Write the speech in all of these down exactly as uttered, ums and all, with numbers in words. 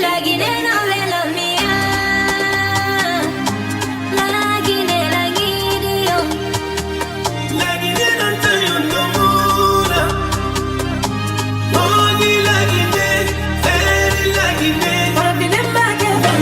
Lagine no wela mi, ah. Lagine, lagine, oh. Lagine no tell you no more. Money lagine, very lagine. But I feel it back in my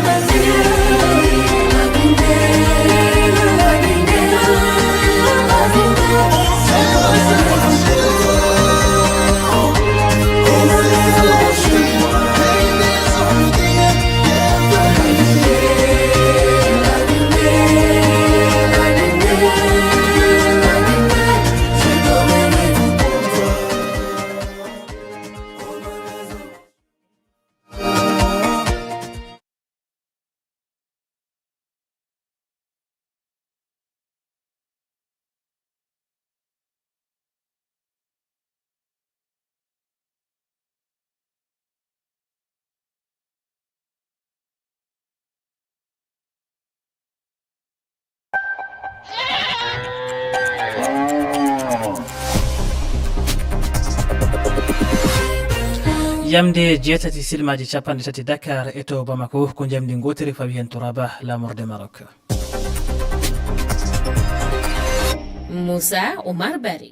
Yamde jeetati silmaaji capanɗe tati Dakar e to Bamako, ko njamdi ngootiri fawi heen to Rabat, laamorde Maroc. Moussa Oumar Bari.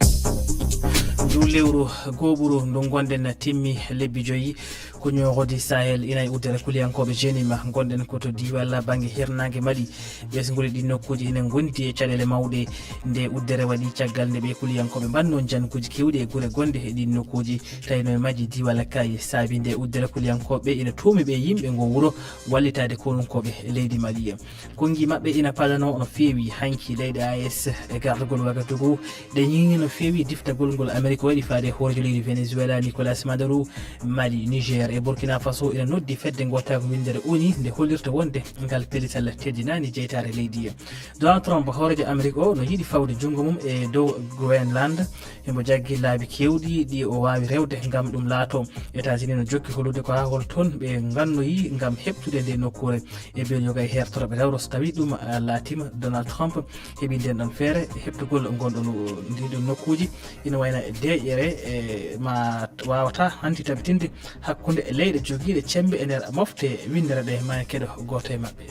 Ndu lewru gooɓuru ndu ngonɗen timmi lebbi joyi. Ko ñoogodi Sahel ina e uddere kuliyankooɓe Genima. Ngonɗen ko to diiwal bannge hirnaange Mali. Ɓesnguli ɗi nokkuuji ina ngondi e caɗeele mawɗe. Nde uddere waɗi caggal nde ɓe kuliyankooɓe mbanno njanguuji keewɗi e gure gonɗe e ɗin nokkuuji. Tawi no e majji diiwal Kayes. Saabi nde uddere kuliyankooɓe ɓe ina tuumi ɓe yimɓe ngo wuro wallitaade konunkooɓe leydi Mali. Konngi maɓɓe ina paɗanoo no feewi hanki leyɗe A E S e gardagol Wagadugu. Ɗe ñiŋi no feewi diftagol ngol Amerik waɗi faade e hooreejo leydi Venezuela, Nicolas Maduro. Mali, Niger e Burkina Faso ina noddi fedde ngootaagu winndere O N U nde hollirta wonde ngal pellital teddinaani jeytaare leydi. Donald Trump, hooreejo Amerik o, no yiɗi fawde junngo mum e dow Groenland. Himo jaggi laabi keewɗi ɗi o waawi rewde ngam ɗum laato. États-Unis no jokki hollude ko haa hol toon ɓe ngannoyi ngam heɓtude nde nokkuure. E biyo yoga e hertorɓe rewro so tawi ɗum, ah, laatima Donald Trump heɓi nden ɗon feere heɓtugol ngon ɗon, uh, ndi ɗon nokkuuji. Ina wayna deeƴere, e ma wawata hanti tabitinde hakkunde leyɗe jogiiɗe cembe e nder mofte winndere ɗe. Ma en keɗo gooto e maɓɓe.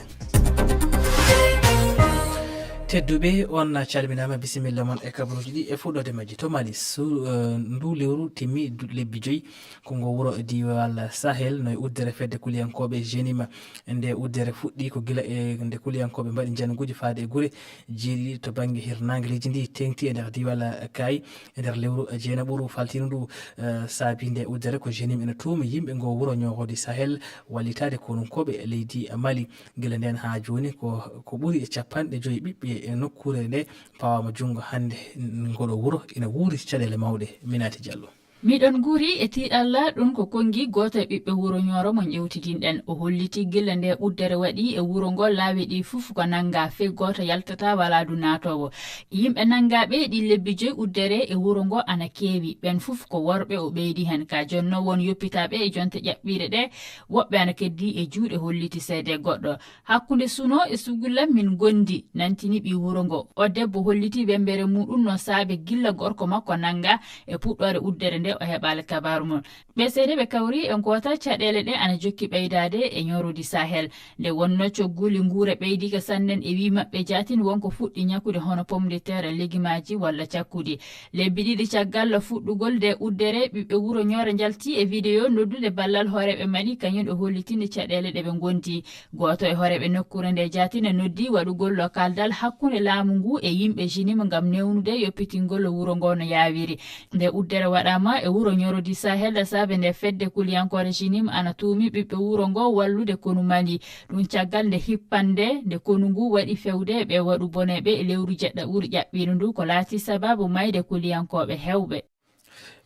Tedduɓe, on calminaama, bisimilla mon e kabaruuji ɗi e fuɗɗoode majji. To Mali, su-, eh, ndu lewru timmi du-, lebbi joyi. Ko ngo wuro e diiwal Sahel, no e uddere fedde kuliyankooɓe Genima. Nde uddere fuɗɗi ko gila e nde kuliyankooɓe mbaɗi njanguuji faade e gure jeeɗiɗi to bannge hirnaange leydi ndi, teeŋti e nder diiwal Kay. E nder lewru jeenaɓuru faltiindu ndu, eh, saabi nde uddere ko Genima ina tuumi yimɓe ngo wuro ñoogodi Sahel wallitaade konunkooɓe leydi Mali. Gila ndeen haa jooni ko, ko ɓuri e capanɗe joyi ɓiɓɓe e nokkuure nde pawaama junngo hannde. Ngoɗo wuro ina wuuri caɗeele mawɗe. Minati Diallo. Miɗon nguuri e tiiɗalla, ɗun ko konngi gooto e ɓiɓɓe wuro Ñooro mo ƴewtidinɗen. O holliti gila nde uddere waɗi e wuro ngo, laawi ɗi fof ko nanngaa, fey gooto yaltataa walaa du naatoowo. Yimɓe nanngaaɓe ɗi lebbi joyi uddere e wuro ngo ana keewi. Ɓen fof ko worɓe, o ɓeydi hen. Ka jonno won yoppitaaɓe e jonte ƴaɓɓiiɗe ɗe, woɓɓe ana keddii e juuɗe, holliti seede goɗɗo. Hakkunde suno e sugulla min ngondi, nantini ɓii wuro ngo. O debbo holliti wembere muɗum no saabe gilla gorko makko nannga e puɗɗoore uddere nde o heɓaali kabaaru mum. Ɓe seede ɓe kawri e ngoota caɗeele ɗe ana jokki ɓeydaade e ñorudi Sahel. Nde wonno cogguuli nguure ɓeydiika sanne e wii maɓɓe jaatin wonko fuɗɗi ñakude hono pomme de terre, legimaaji walla cakkuɗi. Lebbi ɗiɗi caggal fuɗɗugol nde uddere, ɓiɓɓe wuro Ñooro njalti e video noddude ballal hooreeɓe Mali, kañum e hollitinde caɗeele ɗe ɓe ngondi. Gooto e hooreeɓe nokkuure nde jaatine noddi waɗugol kaldal hakkunde laamu ngu e yimɓe Genima ngam newnude yoppitingol wuro ngo no yaawiri. Nde uddere waɗaama e wuro Ñorodi Sahel, saabe nde fedde kuliyankoore Genima ana tuumi ɓiɓɓe wuro ngo wallude konu Mali. Ɗum caggal nde hippande nde konu ngu waɗi fewde ɓe waɗu boneeɓe e lewru jeɗɗaɓuru ƴaɓɓiindu ndu, ko laati sabaabu mayde kuliyankooɓe heewɓe.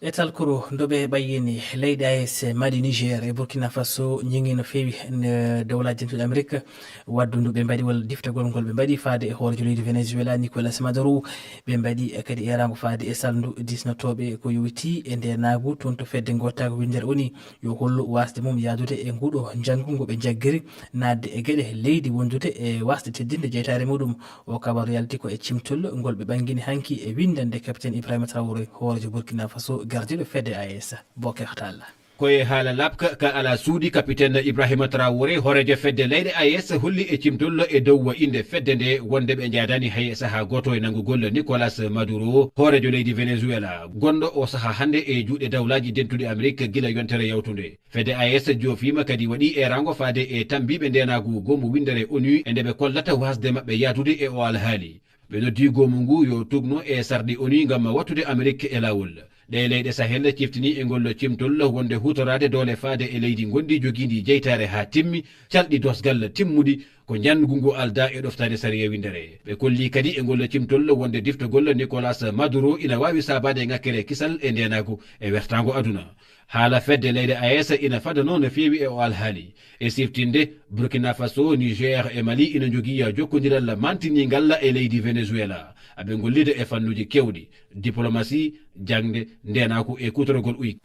E talkuru ndu ɓe ɓayyini leyɗe A E S, Mali, Niger e Burkina Faso ñiŋi no feewi e dowlaaji dentuɗi Amerik waddu ndu ɓe mbaɗi walla diftagol ngol ɓe mbaɗi faade e hooreejo leydi Venezuela Nicolas Maduro. Ɓe mbaɗi kadi eeraango faade e salndu disnotooɓe ko yowiti e ndeenaagu toon to fedde ngootaagu winndere ONU yo hollu waasde mum yahdude e nguɗo njanngu ngo ɓe njaggiri naatde e geɗe leydi wondude e waasde teddinde jeytaare muɗum. O kabaru yalti ko e cimtol ngol ɓe ɓanngini hanki e winndannde Capitaine Ibrahima Traoré, hooreejo Burkina Faso gardiiɗo fedde A E S. Boker Talla. Ko e haala laaɓka ka alaa suuɗi, Capitaine Ibrahima Traoré, hooreejo fedde leyɗe A E S, holli e cimtol e dow wa innde fedde nde wonde ɓe njaadani hay sahaa gooto e nanngugol Nicolas Maduro, hooreejo leydi Venezuela, gonɗo o sahaa hannde e juuɗe dawlaaji dentuɗi Amerik gila yontere yawtunde. Fedde A E S joofiima kadi waɗi eeraango faade e tammbiiɓe ndeenaagu goomu winndere ONU e nde ɓe kollata waasde maɓɓe yahdude e o alhaali. Ɓe noddi goomu ngu yo tugno e sarɗi ONU ngam wattude Amerik e laawol. Ɗee leyɗe Sahel ciftini e ngol cimtol wonde huutoraade doole faade e leydi ngonndi jogiindi jeytaare haa timmi, calɗi doosgal timmuɗi, ko njanngu ngu aldaa e ɗoftaade sariya winndere. Ɓe kolli kadi e ngol cimtol wonde diftagol Nicolas Maduro ina waawi saabaade ŋakkere kisal e ndeenaagu e wertaango aduna. Haala fedde leyɗe A E S ina fada noon no feewi e o alhaali. E siftinde, Burkina Faso, Niger e Mali ina njogii jokkondiral maantiniingal e leydi Venezuela. Aɓe ngollida e fannuuji keewɗi, diplomasi, jaŋde, ndeenaagu e kuutoragol uyki.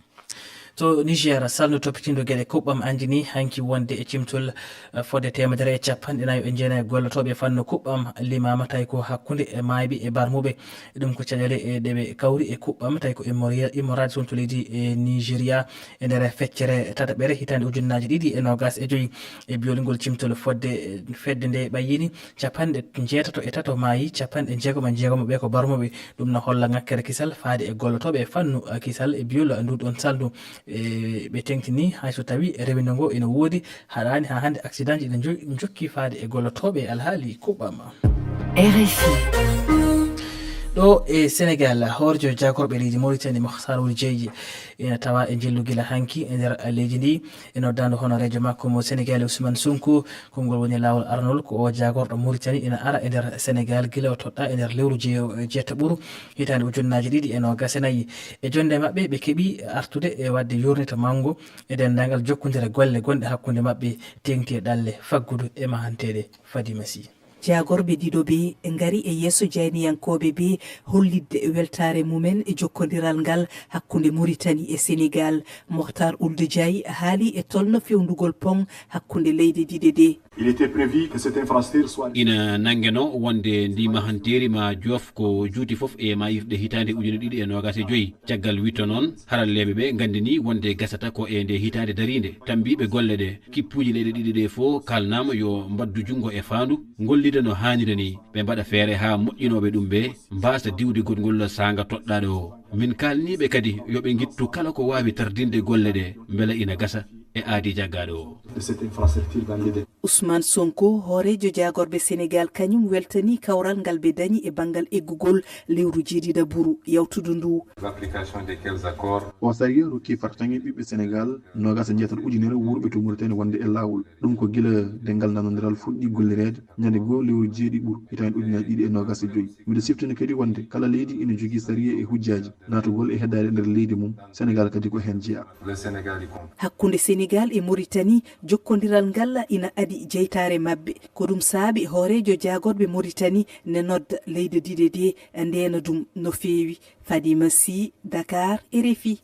To Niger, salndu toppitiindo geɗe kuɓɓam anndini hanki wonde e cimtol, eh, fodde teemedere e capanɗe nayo e jeenayi gollotooɓe e fannu kuɓɓam limaama tawi ko hakkunde e maayɓe e barmuɓe. Ɗum ko caɗeele, eh, ɗe ɓe kawri e kuɓɓam tawi ko immori-, immoraade toon to leydi, eh, Nigeria e nder feccere tataɓere hitaande ujunnaaji ɗiɗi e noogas e joyi. E biyol ngol cimtol fodde, eh, fedde nde ɓayyini capanɗe jeetato e tato maayi, capanɗe jeegom e jeegom ɓe ko barmuɓe. Ɗum no holla ŋakkere kisal faade e gollotooɓe e fannu, eh, kisal e biyol ndu ɗon salndu. Eh, ɓe teŋtini hay so tawi rewinde ngo ina woodi, haɗaani haa hannde accidentji ina njo-, njokki faade e gollotooɓe e alhaali kuɓɓam. R F I. Ɗo e Senegal, hooreejo jaagorɓe leydi Mauritanie, Makhtar Ould Jeeje, ina tawa e njillu gila hanki e nder leydi ndi. E noddaandu honoreejo makko mo Senegal, Ousmane Sonko, konngol woni laawol aranol ko o jaagorɗo Mauritanie ina ara e nder Senegal gila o toɗɗaa e nder lewru je-, jeetaɓuru hitaande ujunnaaji ɗiɗi e noogas e nayi. E jonnde maɓɓe, ɓe keɓi artude e waɗde yurnita manngo e denndaangal jokkondire golle gonɗe hakkunde maɓɓe, teeŋti e ɗalle faggudu e mahanteeɗe. Fadima Sy. Jaagorɓe ɗiɗo ɓe ngari e yeeso jayniyankooɓe ɓe hollitde weltaare mumen e jokkondiral ngal hakkunde Mauritanie e Senegal. Mokhtar Ould Diaye haali e tolno fewndugol pon hakkunde leyɗe ɗiɗe ɗe. Il était prévu que cette infrastructure soit Ina nanngeno wonde ndi mahanteeri ma joof ko juuti fof e maayirɗe hitaande ujine ɗiɗi e noogas e joyi. Caggal witto noon, haralleeɓe ɓe nganndini wonde gasata ko e nde hitaande dariinde. Tammbiiɓe golle ɗe, kippuuji leyɗe ɗiɗi ɗe fof kaalnaama yo mbaɗdu junngo e faandu, ngollida no haaniri ni, ɓe mbaɗa feere haa moƴƴinooɓe ɗum ɓe mbaasa diwde goɗngol saanga toɗɗaaɗo o. Min kaalniiɓe kadi yo ɓe ngittu kala ko waawi tardinde golle ɗe, mbela ina gasa e aadi jaggaaɗo o. De cette infrastructure dans l'idée. Ousmane Sonko, hooreejo jaagorɓe Senegal, kañum weltanii kawral ngal ɓe dañi e banngal eggugol lewru jeeɗiɗaɓuru yawtudu ndu. L'application de quels accords? O sariya rokki fartaŋŋe ɓiɓɓe Senegal noogas e jeetati ujunere wuurɓe to Mauritanie wonde e laawol. Ɗum ko gila dengal nanondiral fuɗɗi gollireede ñande goo lewru jeeɗiɓuru hitaande ujunaaji ɗiɗi e noogas e joyi. Miɗo siftini kadi wonde kala leydi ina jogii sariya e hujjaaji naatugol e heddaade e nder leydi mum. Senegal kadi ko heen jeyaa. Le Sénégal y compris. Hakkunde Senegal e Mauritanie, jokkondiral ngal ina adi jeytaare maɓɓe. Ko ɗum saabi hooreejo jaagorɓe Mauritanie ne nodda leyɗe ɗiɗe ɗe ndeena ɗum no feewi. Fadima Sy, Dakar, R F I.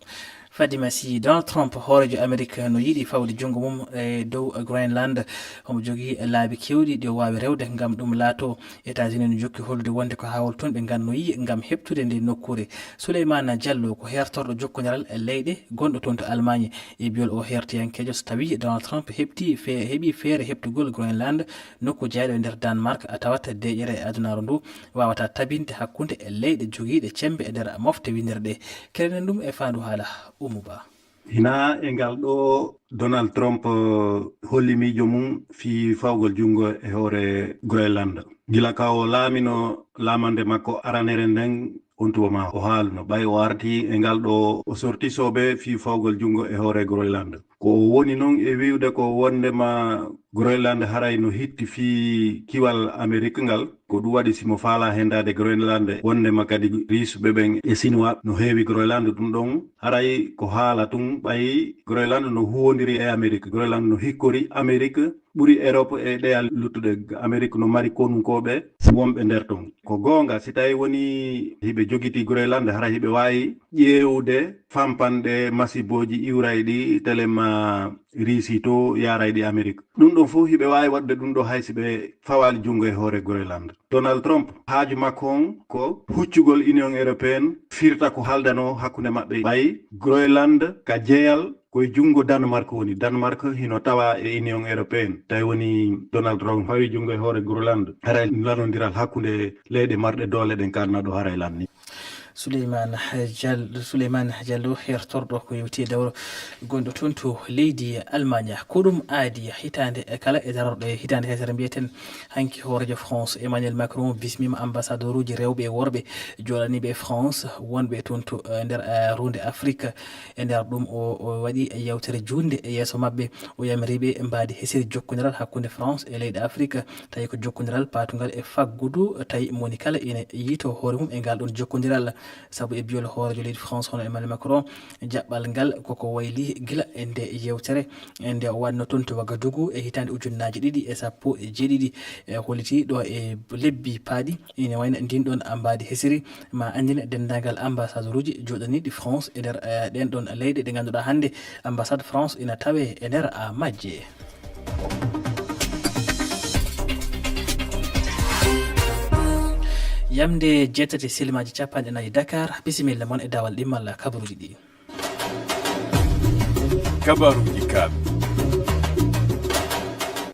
Fadima Sy, Donald Trump, hooreejo Amerik, no yiɗi fawde junngo mum e dow Greenland. Omo jogii laabi keewɗi ɗi o waawi rewde ngam ɗum laato. États-Unis no jokki hollude wonde ko haawol toon ɓe ngannoyi ngam heɓtude nde nokkuure. Souleymane Diallo ko heertorɗo jokkondiral e leyɗe gonɗo toon to Allemagne. E biyol o heertoyankeejo, so tawii Donald Trump heɓti fe-, heɓii feere heɓtugol Greenland, nokku jeyaaɗo e nder Danemark, a tawat deeƴere e adunaaru ndu waawataa tabinde hakkunde e leyɗe jogiiɗe cemmbe e nder mofte winndere ɗe. Keɗoɗen ɗum e faandu haala Oumou Ba. Hinaa e ngal ɗo Donald Trump, eh, holli miijo mum fii fawgol junngo e hoore Groenland. Gila ka o laamino laamande makko aranere nden, on tuma ma o haalno, ɓay o arti e ngal ɗo o sorti soɓe fii fawgol junngo e hoore Groenland. Ko o woni non e wi'ude ko wondema Groenland haray no hitti fii kiwal Amerik ngal. Ko ɗum waɗi si mo faalaa henndaade Groenland, wonndema kadi Riisuɓe ɓen e Sinuwaa no heewi Groenland. Ɗum ɗon haray ko haala tun, ɓay Groenland no huwondiri e Amerik. Groenland no hikkori Amerik, ɓuri Erop e ɗeya luttuɗe. Amerik no mari konunkooɓe wonɓe nder ton. Ko goonga, si tawi woni hiɓe jogiti Groenland, hara hiɓe waawi ƴeewde fampanɗe masibooji iwrayɗi telema Riisi to, yaarayɗi Amerik. Ɗum ɗon fof hiɓe waawi waɗude ɗum ɗo hay si ɓe fawaali junngo e hoore Groenland. Donald Trump, haaju makko on ko huccugol Union Européenne, firta ko haldanoo hakkunde maɓɓe. Ɓay Groenland ka jeyal ko e junngo Danemark woni. Danemark hino tawa e Union Européenne. Tawi woni Donald Trump fawi junngo e hoore Groenland. Haray lanondiral hakkunde leyɗe marɗe doole ɗen kaananɗo haray lanni. Suleyman Diallo, Suleyman Diallo hertorɗo ko yewti e dawro gonɗo toon to leydi Almaaña. Ko ɗum aadi hitaande kala e darorɗe hitaande hesere mbiyeten hanki hooreejo France Emmanuel Macron bismiima ambassadeur uji rewɓe e worɓe jooɗaniiɓe e France wonɓe toon to eh, nder eh, ruunde Afrique. E nder ɗum o o waɗi yewtere juutnde e yeeso maɓɓe. O yamiriiɓe mbaadi hesiri jokkondiral hakkunde France e leyɗe Afrique. Tawi ko jokkondiral paatungal e faggudu tawi moni kala ina yiito hoore mum e ngal ɗon jokkondiral. Sabu e biyol hooreejo leydi France hono Emmanuel Macron, jaɓɓal ngal koko wayli gila e nde yewtere nde o waɗno toon to Wagadugu e hitaande ujunnaaji ɗiɗi e sappo e jeeɗiɗi. E holliti ɗo e lebbi paaɗi ina wayno ndin ɗon mbaadi hesiri ma anndina denndaangal ambasadoruuji jooɗaniiɗi France e nder eh, ɗen ɗon leyɗe ɗe ngannduɗaa hannde ambassade France ina tawe e nder ah, majje. Yamde jeetati silimaaji capanɗe nayi Dakar, bisimilla mon e daawal ɗimmal kabaruuji ɗi. Kabaruuji kan.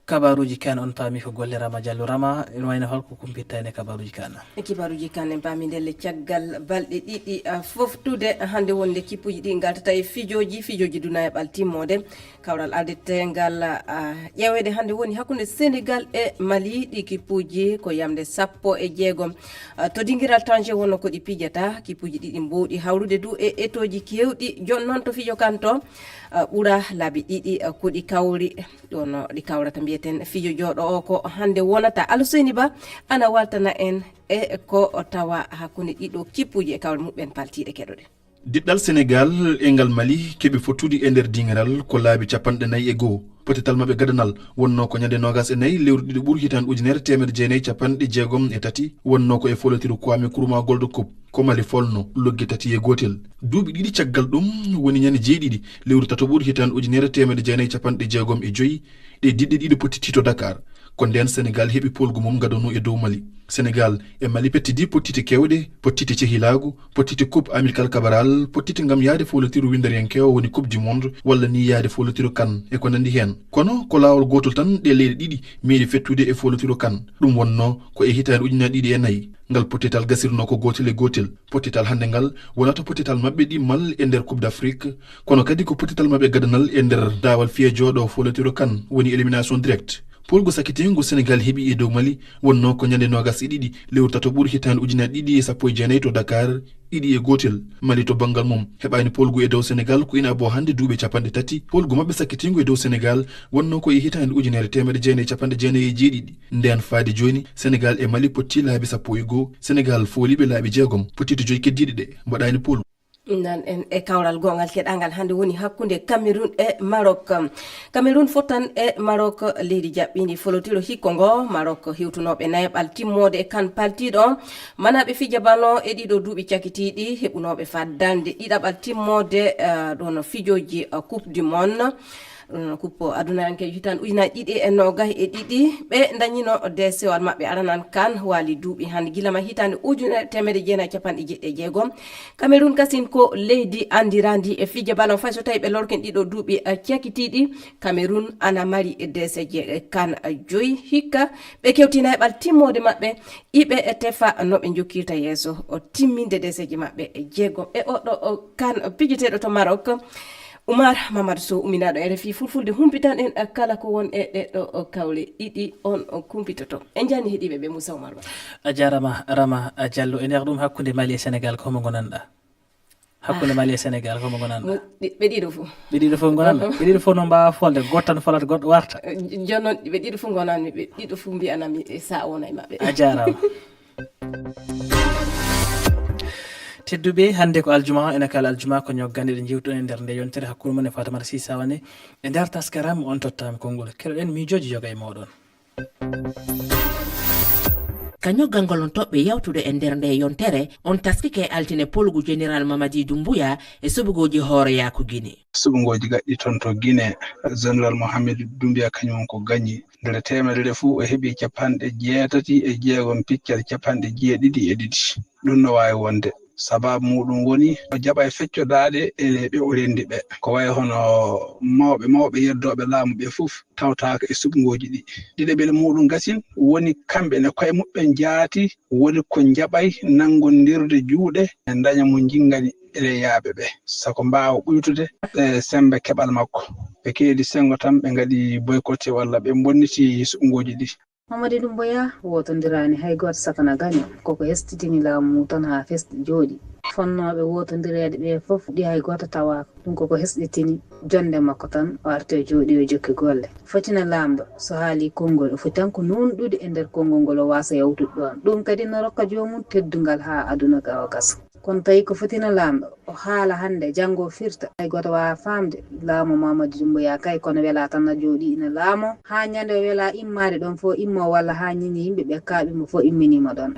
Kabaruuji kan on paami ko golle Rama Diallo. Rama, ina wayno holko kumpitta en e kabaruuji kan? Kibaruuji kan en paami ndelle caggal balɗe ɗiɗi ah, foftude hannde wonde kippuuji ɗi ngaltata e fijooji, fijooji duna e ɓal timmoode. Kawral arditeengal ah, ƴeeweede hannde woni hakkunde Senegal e Mali. Ɗi kippuuji ko yamde sappo e jeegom. Ah, to dingiral Tanger wonno ko ɗi pijata. Kippuuji ɗiɗi mbowɗi hawrude du e etooji keewɗi. Jooni noon to fijo kan to ah, ɓura laabi ɗiɗi ah, ko ɗi kawri. Ɗono ɗi kawrata mbiyeten fijo jooɗo o ko hannde wonata. Aluseyni Ba ana waltana en e ko tawa hakkunde ɗiɗo kippuuji e kawle muɓɓen paltiiɗe keɗoɗen. Diɗɗal Senegal e ngal Mali keɓi fottude e nder dingiral ko laabi capanɗe nayi e goo. Potital maɓɓe gadanal wonno ko ñande noogas e nayi lewru ɗiɗo ɓuru hitaande ujunere teemedde jeenayi capanɗe jeegom e tati, wonno ko e folotiru Kwame Nkrumah Gold Cup, ko Mali folno loggi tati e gootel. Duuɓi ɗiɗi caggal ɗum, woni ñande jeeɗiɗi lewru tataɓuru hitaande ujunere teemedde jeenayi capanɗe jeegom e joyi, ɗe diɗɗe ɗiɗo pottiti to Dakar. Ko ndeen Senegal heɓi poolgu mum gadano e dow Mali. Senegal e Mali pettidi pottite keewɗe, pottite cehilaagu, pottite Coupe Amilcar Cabral, pottite ngam yahde fowlatiru winnderiyankeewo woni Coupe du Monde walla nii yahde fowlatiru kan e ko nanndi heen. Kono ko laawol gootol tan ɗee leyɗe ɗiɗi meeɗi fettude e fowlatiru kan. Ɗum wonnoo ko e hitaande ujunaaji ɗiɗi e nayi. Ngal pottital gasirnoo ko gootel e gootel. Pottital hannde ngal wonata pottital maɓɓe ɗimmal e nder Coupe d'Afrique, kono kadi ko pottital maɓɓe gadanal e nder daawal fiyee jooɗo fowlatiru kan, woni élimination directe. Poolgu sakkitiingu Senegal heɓi e dow Mali wonnoo ko ñande noogas e ɗiɗi lewru tataɓuru hitaande ujunaaji ɗiɗi e sappo e jeenayi to Dakar, ɗiɗi e gootel. Mali to banngal mum heɓaani poolgu e dow Senegal ko ina aboo hannde duuɓi capanɗe tati. Poolgu maɓɓe sakkitiingu e dow Senegal wonnoo ko e hitaande ujunere teemedde jeenayi e capanɗe jeenayi e jeeɗiɗi. Ndeen faade jooni Senegal e Mali potti laabi sappo e goo. Senegal fooliiɓe laabi jeegom, pottite joyi keddiiɗe ɗe mbaɗaani poolgu. Nan en e kawral goongal keɗangal hannde woni hakkunde Cameroun e Maroc. Cameroun fottan e Maroc, leydi jaɓɓiindi folotiro hikko ngo. Maroc hewtunooɓe nayaɓal timmoode e kan paltiiɗo. Manaaɓe fija ballon e ɗiɗo duuɓi cakitiiɗi, heɓunooɓe faa darnde ɗiɗaɓal timmoode eh, ɗono fijooji eh, Coupe du Monde. Ɗum noon kuppo adunayankeejo hitaande ujunaaji ɗiɗi e noogayi e ɗiɗi, ɓe ndañino deesewal maɓɓe aranan kan waali duuɓi hannde gila ma hitaande ujunere teemedde jeenayi capanɗe jeeɗiɗi e jeegom. Cameroun kasin ko leydi anndiraandi e fije ballon fay so tawi ɓe lorken ɗiɗo duuɓi eh, cakitiiɗi. Cameroun ana mari deeseje eh, kan eh, joyi hikka ɓe kewti nayaɓal timmoode maɓɓe. Iɓe e tefa no ɓe njokkirta yeeso o timminde deeseje maɓɓe eh, jeegom e oɗo o kan pijeteeɗo to Maroc. Oumar Mamadou Sow, umminaaɗo R F I Fulfulde, humpitan en kala ko won e ɗeɗo kawle ɗiɗi on kumpitoto. En njaani heɗiiɓe ɓe Moussa Oumar Ba. A jaaraama Rama Diallo. E nder ɗum hakkunde Mali e Senegal ko homo ngonanɗaa? Hakkunde Mali e Sénégal, ko mo ngonanɗaa? Mo-, ɗi-, ɓe ɗiɗo fof. Ɓe ɗiɗo fof ngonanɗaa? Ɓe ɗiɗo fof no mbaawa folde, gooto tan folat, goɗɗo warta. Eh, j-, jooni noon, ɓe ɗiɗo fof ngonanmi, ɓe ɗiɗo fof mbiyanami, eh, sa wona e maɓɓe. A jaaraama. Tedduɓe, hannde ko aljuma, ene kala aljuma ko ñoggande ɗe njewtuɗen e nder nde yontere hakkunde mon e Fatumata Sisa Wane e nder taskaram on tottaama konngol. Keɗoɗen miijooji yoga e mooɗon. Ka ñoggangol on toɓɓe yawtuɗo e nder nde yontere, on taskike e altine polgu Général Mamadi Doumbouya e suɓngooji hooreyaaku Gine. Suɓngooji gaɗɗi toon to Gine, Général Mohamed Doumbouya kañum on ko gañi. Nder teemedere fuu, o heɓi capanɗe jeetati e jeegom piccal capanɗe jeeɗiɗi e ɗiɗi. Ɗum no waawi wonde. Sabaabu muuɗum woni o jaɓay feccodaade e ɓe o renndi ɓe. Ko wayi hono mawɓe mawɓe yeddooɓe laamu ɓe fof tawtaaka e suɓngooji ɗi. Ɗiɗaɓel muuɗum gasin woni kamɓe ne koye muɓɓen jaati woni ko njaɓay nanngondirde juuɗe e ndaña mo njinngani eleyaaɓe ɓe. Sako mbaawa ɓuytude, ɓe semmbe keɓal makko. Ɓe keedi senngo tan ɓe ngaɗi boycotté walla ɓe mbonniti suɓngooji ɗi. Mamadi Doumbouya wootondiraani hay gooto sakana gaño, koko hesɗitini laamu mum tan haa fesɗi jooɗi. Fonnooɓe wootondireede ɓee fof ɗi hay gooto tawaaka. Ɗum koko hesɗitini jonnde makko tan, o arti o jooɗi o jokki golle. Fotina laamɗo, so haali konngol, o foti tan ko nuunɗude e nder konngol ngol o waasa yawtude ɗoon. Ɗum kadi no rokka joomum teddungal haa aduna ga o gasa. Kono tawi ko fotina laamɗo, o haala hannde, janngo o firta. Hay gooto waawaa faamde laamu Mamadi Doumbouya kay, kono welaa tan na jooɗii ina laamo. Haa ñande o welaa immaade ɗoon fof immoo, walla haa ñiiñe yimɓe ɓe kaaɓi mo fof imminiima ɗoon.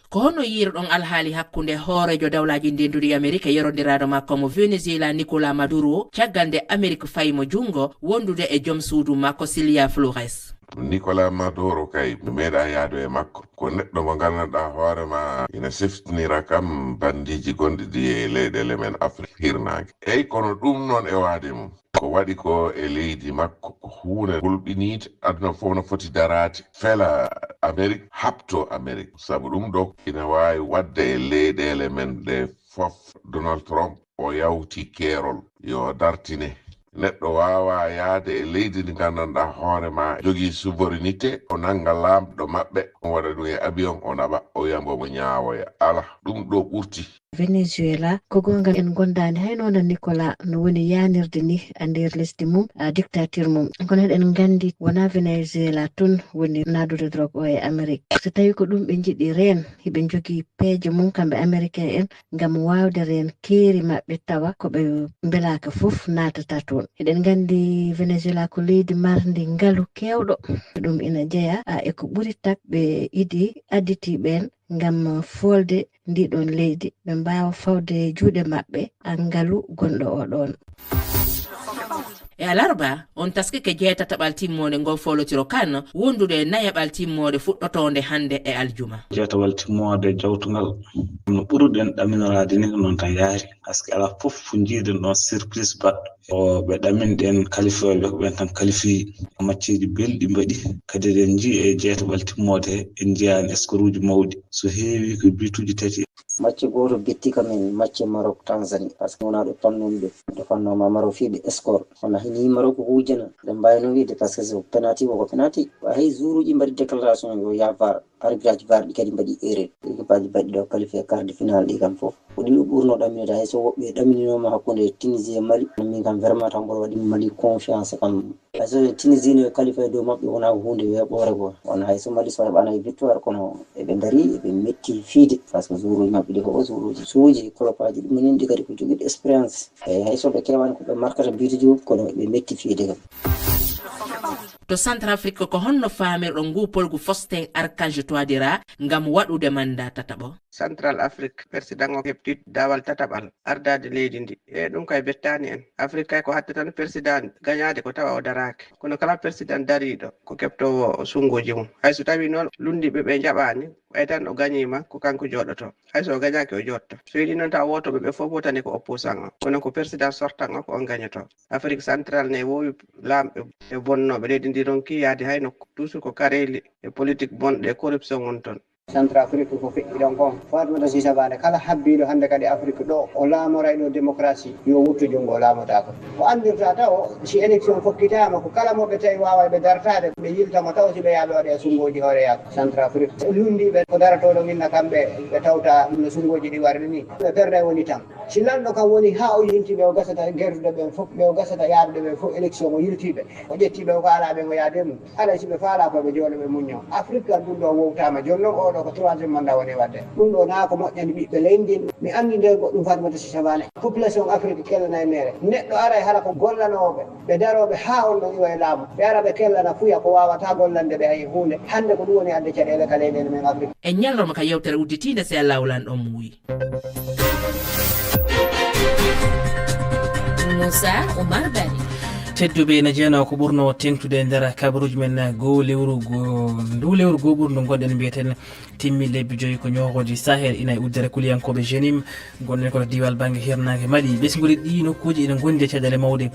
Ko honno yiiruɗon alhaali hakkunde hooreejo dawlaaji ndenduɗi Amerik e yorondiraaɗo makko mo Venezuela Nicolas Maduro, caggal nde Amerik fayi mo junngo wondude e joom suudu makko Cilia Flores? Nicolas Maduro kay, mi meeɗaa yaadu e makko. Ko neɗɗo mo nganndanɗaa hoore ma ina siftinira kam bandiiji gonɗi ɗi e leyɗeele men Afrik hirnaange. Eyi, kono ɗum noon e waade mum. Ko waɗi ko e leydi makko, ko huunde hulɓiniide. Aduna fof no foti daraade, fela Amerik, haɓto Amerik. Sabu ɗum ɗo ina waawi waɗde e leyɗeele men ɗe fof. Donald Trump, o yawti keerol, yo dartine. Neɗɗo waawaa yahde e leydi ndi nganndanɗaa hoore ma jogii souveraineté, o nannga laamɗo maɓɓe, o waɗa ɗum e avion, o naɓa, o wiya mbo mo ñaawoya. Alaa, ɗum ɗo ɓurti. Venezuela, ko goonga en ngondaani hay noon Nicolas no woni yaanirde ni e nder lesdi mum, a dictature mum. Kono eɗen nganndi wonaa Venezuela tun woni naadude drogue o e Amerik. So tawi ko ɗum ɓe njiɗi reen, hiɓe njogii peeje mum kamɓe Americain en ngam waawde reen keeri maɓɓe tawa ko ɓe mbelaaka fof naatata toon. Eɗen nganndi Venezuela ko leydi marndi ngalu keewɗo. Ɗum ina jeyaa, a, e ko ɓuri tak ɓe idi additi ɓeen ngam foolde ndi ɗoon leydi, ɓe mbaawa fawde juuɗe maɓɓe a ngalu gonɗo o ɗoon. E alarba, on taskike jeetataɓal timmoode ngo foolotiro kan wondude e nayaɓal timmoode fuɗɗotoonde hannde e aljuma. Jeetawal timmoode jawtungal no ɓuruɗen ɗaminoraade ni ko noon tan yaari, parce que alaa fof fo njiiɗen ɗoon surprise baɗɗo. O ɓe ɗaminɗen kalifooɓe ko ɓeen tan kalifii. Macceeji belɗi mbaɗi, kadi eɗen njii e jeetawal timmoode he, en njiyaani score uji mawɗi. So heewi ko bituuji tati. Macce gooto betti kam en, macce Maroc Tanzanie, parce que wonaa ɗo fannomi ɓe. Ɗo fannooma Maroc fii ɓe score. Kono hini Maroc ko hujana. Ɓe mbayno wiide parce que so penalty ko, ko penalty. Hay joueuruji mbaɗi déclaration yo yaha VAR. Arbitrage VAR ɗi kadi mbaɗi erreur. Équipeaji baɗɗi ɗo qualifié quart de finale ɗi kam fof. Ko ɗum ɓurno ɗaminede hay so woɓɓe ɗamininooma hakkunde Tunisie e Mali. Kono min kam vraiment tan mboɗo waɗi Mali confiance kam. Hay so Tunisie no qualifié dow maɓɓe wonaa ko huunde weeɓoore goo. Kono hay so Mali so heɓaano victoire kono eɓe ndarii, eɓe metti fiide. Parce que joueuruji maɓɓe ɗi ko o joueuruji suuji, kolopaaji ɗum en ɗi kadi ko jogiiɗo expérience. Eyi, hay so ɓe keewaani ko ɓe markata bituuji kono eɓe metti fiide kam. To Centrafrique ko honno faamirɗon nguu polgu Faustin Archange Touadéra ngam waɗude mandat tataɓo? Central Afrique, persidan o heɓti daawal tataɓal ardaade leydi ndi. E ɗum kay bettaani en. Afrik kay ko hatta tan persidan gañaade ko tawa o daraaki. Kono kala persidan dariiɗo ko keɓtoowo sunnguuji mum. Hay so tawii noon lunndiiɓe ɓe njaɓaani, ɓay tan o gañiima ko kanko jooɗotoo. Hay so o gañaaki o jooɗto. So yiɗii noon tawa wootooɓe ɓe fof wootani ko opposant o. Kono ko persidan sortan o ko on gañotoo. Afrik Central ne woowi laamɓe e bonnooɓe leydi ndi ronki yahde hay nokku. Toujours ko kareeli e politik bonɗo e corruption woni toon. Centrafrique ko feƴƴi ɗon kon. Fatmata Sisabane, kala habbiiɗo hannde kadi Afrique ɗo, o laamoray ɗo démocratie, yo wuttu junngo, o laamotaako. Ko anndirta taw, si élection fokkitaama, ko kala mo ɓe tawi waaway ɓe dartaade, ɓe yilta mo taw si ɓe yaaɓe waɗe sunngooji hooreyaako Centrafrique. Lunndiiɓe ko daratoo ɗon inna kamɓe, ɓe tawta no sunngooji ɗi warri ni. Ɓe perde woni tan. Si lanɗo kam woni haa o yilti ɓe o gasata gerdude ɓen fof, ɓe o gasata yaadude ɓen fof élection o yilti ɓe, o ƴetti ɓe o faala ɓen o yaade mum. Haɗa si ɓe faala ko ɓe jooɗo ɓe muñño. Afrique kan ɗum ɗo wowtama. Jooni noon oɗo ko troisième mandat woni wadde. Ɗum ɗo naa ko moƴƴani ɓiɓɓe leydi ndi. Mi anndi nde goɗɗum Fatmata Sisabane. Population Afrique kellana e mere. Neɗɗo aray hala ko gollanooɓe. Ɓe darooɓe haa on ɗon iwa e laamu. Ɓe ara ɓe kellana fuya ko waawata gollande ɓe hay huunde. Hannde ko ɗum woni adde caɗeele ka leyɗeele men Afrique. E ñalorma ka yewtere udditiinde, si Allaahu lan ɗon muuyi. Moussa Oumar Bari. Tedduɓe, ene jeyanoo ko ɓurno teŋtude e nder kabaruuji men goo lewru goo, ndu lewru goo ɓurndu ngonɗen mbiyeten timmi lebbi joyi ko ñoogooji Sahel ina e uddere kuliyankooɓe jenim. Ngonɗen ko to diiwal bannge hirnaange Mali. Ɓesnguuji ɗi nokkuuji ina ngondi e caɗeele mawɗe.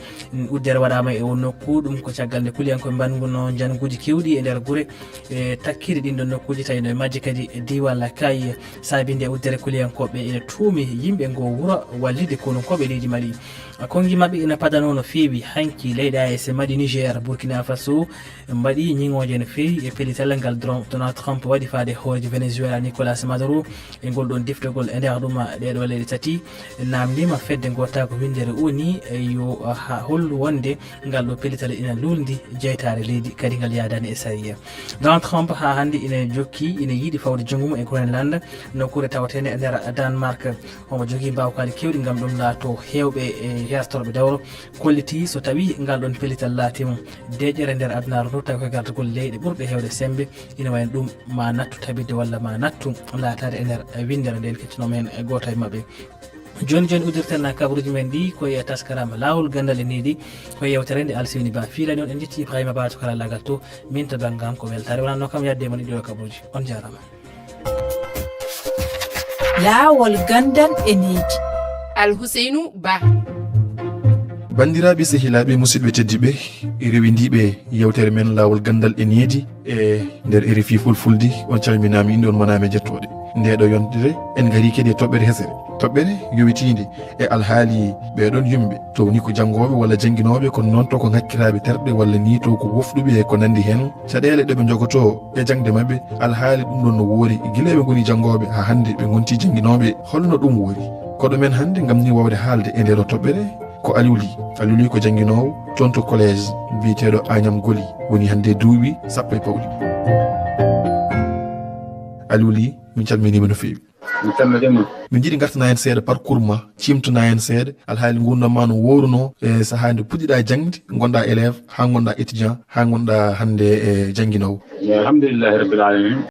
Uddere waɗaama e o nokku, ɗum ko caggal nde kuliyankooɓe mbanguno njannguuji keewɗi e nder gure e takkiiɗe ɗin ɗon nokkuuji, tawi no e majje kadi diiwal Kayes. Saabii nde uddere kuliyankooɓe ina tuumi yimɓe ngoo wuro wallitde konunkooɓe leydi Mali. Konngi maɓɓe ina padanoo no feewi. Hanki leyɗe A E S mbaɗi Niger, Burkina Faso mbaɗi ñiŋooje no feewi e pellital ngal Dron-, Donald Trump waɗi faade hooreejo Venezuela Nicolas Maduro. E ngol ɗon diftagol e nder ɗum ɗee ɗoo leyɗe tati, naamndiima fedde ngootaagu winndere O N U, e yo ha hollu wonde ngal ɗoo pellital ina luulndi jeytaare leydi, kadi ngal yaadaani e sariya. Donald Trump haa hannde ina jokki, ina yiɗi fawde junngo mum e Groenland, nokkuure tawateende e nder Denmark. Omo jogii mbaawkaaji keewɗi ngam ɗum laatoo heewɓe e heertorɓe dawro, kollitii so tawii ngal ɗoon pellital laatiima deeƴere nder adunaaru ndu, tawi ko e gardagol leyɗe ɓurɗe heewde semmbe, ina wayno ɗum ma nattu tabitde walla ma nattu laataade e nder winndere nden. Kettinoomi heen e gooto e maɓɓe. Jooni jooni uddirten kabaruuji men ɗi ko e taskaraama Laawol Ganndal e Needi, ko e yewtere nde Alseyni Ba fiilani on. En njetti Ibrahima Ba to karallaagal to, min to bannge am ko weltaare wonanno kam. Yadde mon e ɗiɗo kabaruuji. On jaaraama. Laawol Ganndal e Needi. Alhuseynu Ba. Banndiraaɓe, sehilaaɓe, musidɓe tedduɓe, rewindiiɓe yewtere men Laawol Ganndal e Needi e nder R F I Fulfulde, on calminaama, inɗon manaama e jettooɗe. Nde ɗo yontere, en ngarii kadi e toɓɓere hesere. Toɓɓere yowitiinde e alhaali ɓee ɗoon yimɓe, taw ni ko janngooɓe walla jannginooɓe, kono noon taw ko ŋakkiraaɓe terɗe walla ni taw ko wofɗuɓe e ko nanndi heen. Caɗeele ɗe ɓe njogotoo e jaŋde maɓɓe, alhaali ɗum ɗoon no woori, gila ɓe ngoni janngooɓe haa hannde ɓe ngontii jannginooɓe. Holno ɗum woori? Koɗo men hannde ngam ni waawde haalde e ndee ɗoo toɓɓere ko Aliou Ly. Aliou Ly ko jannginoowo toon to collège biyeteeɗo Agnam Goli, woni hannde duuɓi sappo e pawɗi. Aliou Ly, min calminiima no feewi. Mi salmitiima. Min njiɗi ngartanaa en seeɗa parcours ma, ciimtanaa en seeɗa alhaali nguurndam ma no woorunoo e sahaa nde puɗɗiɗaa jaŋde, ngonɗaa élève, haa ngonɗaa étudiant, haa ngonɗaa hannde e jannginoowo. Alhamdulillahi Rabbil Alamin.